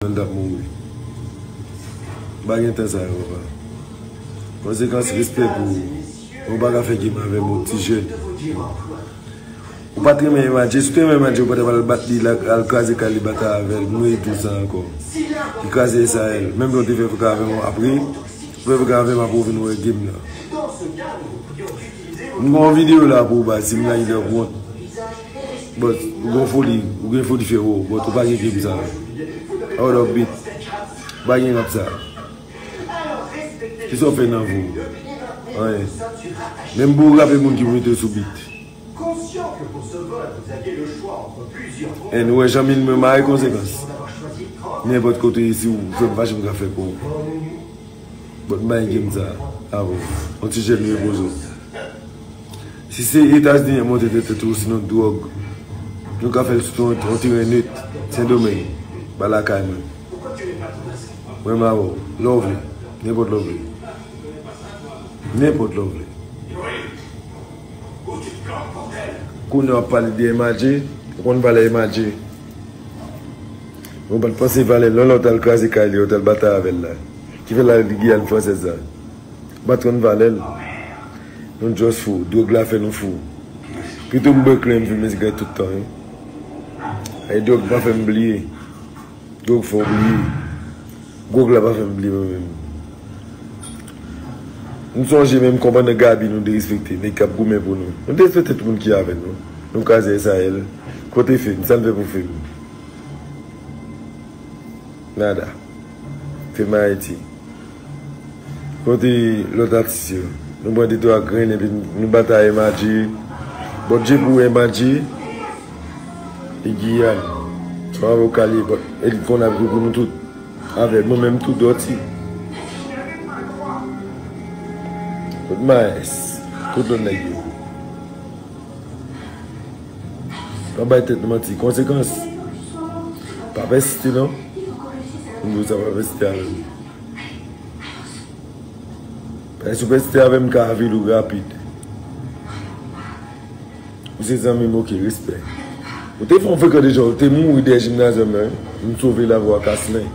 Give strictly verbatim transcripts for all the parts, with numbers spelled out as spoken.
m t ap mouri. M pa gen tan sa yo, papa. Konsekans, respè pou ou. Ou pa ka fè game avè m, ou ti jèn. Ou pa t renmen M I J, si w te renmen M I J, ou pa t ap al bat li, la, al kraze kay li, batay avè l, m redi w sa ankò. Li kraze S A L. Menm lè w te fè fraka avè m, apre, ou fè fraka avè m, apre w vin wè game nan. M gen yon videyo la pou ou, baz, si m like li, w ap wont. But, ou gen foli, ou gen foli fè ou, but ou pa gen game sa. Out of beat. Ou pa gen rap sa. Kisa w fè nan vi w? Anyen. Menm pou w rape moun ki pou mete w sou beat. And ou wè jan mil mwen mare konsekans. Nenpòt kote isi ou fè m fache m ka fè pou ou. But m pa gen game sa avè w. Yon ti jèn repoze w. Si se Etazini an monte tèt tèt ou, sinon dwòg, nou ka fè l sou yon, yon teren net, Sendomeng, ba lakay mwen. Mwen m avè w. Lè w vle. Nenpòt lè w vle. Nenpòt lè w vle. Kounye a w ap pale de M I J, ou konn valè M I J. Ou pa t panse valè l, lè w t al kraze kay li, w t al batay avè l la. Ki fè l al Giyàn fransèz la. Ou pa t konn valè l. Nou just fou. Dwòg la fè nou fou. Pito m bwè klen m fimen sigarèt tout tan, wi. Ay dwòg pa fè m bliye. Dwòg fè w bliye. Dwòg la pa fè m bliye mwen menm. M sonje menm kòmandan Gaby nou derespekte, nèg k ap goumen pou nou. Nou derespekte tout moun ki avè nou. Nou kraze S A L. Kote Fim? Sa n fè pou Fim? Nada. Fim Ayiti. Kote lòt atis yo? Nou pran de twa grenn epi nou batay M I J. But J pou M I J. E Giyàn. Se yon avoka li ye, but e li konn ap goumen pou nou tout. Avè mwen menm tou dòti. Kot Maes? Kot lòt nèg yo? Pa bay tèt nou manti. Konsekans. Pa pèsiste non. M di w sa, pa pèsiste avè m. Paske si w pèsiste avè m, m ka avili w rapid. Ou se zanmi m, oke, respè. Ou te fè yon frekan deja, ou te mouri dèyè jimnazyòm nan, wi. M sove lavi w ak Aslen.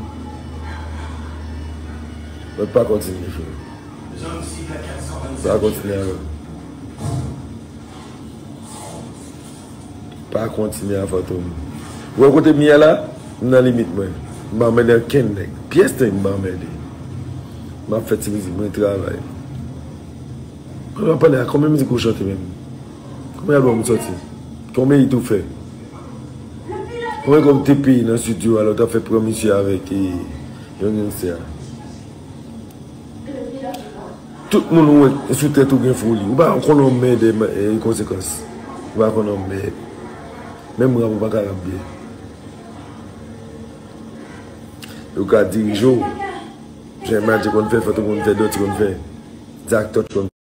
But pa kontinye, frè. Pa kontinye avè m. Pa kontinye a Fantom. Ou wè kote m ye a la? M nan limit mwen. M pa anmède ankenn nèg. Pyès nèg m pa anmède. M ap fè ti mizik mwen, travay. Kòman w ap pale a? Konbyen mizik ou chante menm? Konbyen albòm ou sòti? Konbyen hit ou fè? Konbyen kòb ou te peye nan estidyo a lè w t ap fè pran misye avèk, e, Young Gangster a? Tout moun ou wè sou tèt ou gen foli. Ou pa konn yon mèd, e, konsekans. Ou pa konn yon mèd. Menm rap ou pa ka rap byen. Yo ka dirije w. Jan M I J konn fè, Fantom konn fè, Dutty konn fè. Zak Touch konn